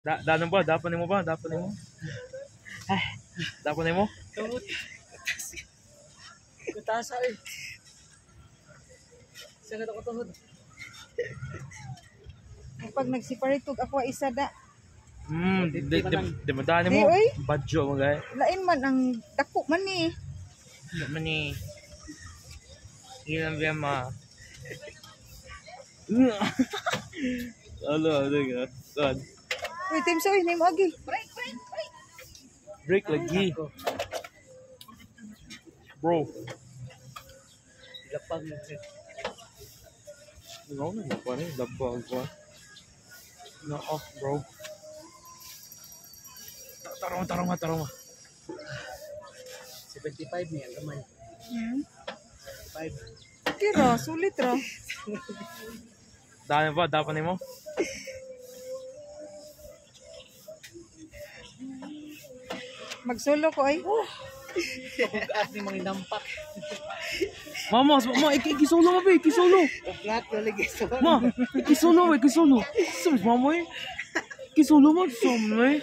Da danon ba? Dapan nimo ba? Dapan nimo? Ay, dapan nimo? Tumut. Kutasa eh. Sakit ako tuhod. Pag nag-separate og ako isa da. Di ba daan Di, mo? oy. Badyo mo gay. Lain man ang dako man ni. Di man ni. Ilan ba ma? Ano, ano ka? Saan? Uy, Tim Soy, name agi. Break, break, break. Break lagi. Bro. Lapag na. No, no, no, no, labag ko. No, off, bro. Tarong, tarong, tarong. 75 niya, gamay. 75. Okay ra, sulit ra. Daan ba? Dapan nimo? Magsolo ko ay. At ni mga nampak. Mama, ma, ikisolo mo ba? Ikisolo. Flat na lagi sa Ma, ikisolo, ikisolo. Sabi mama eh. Ikisolo mo, som eh.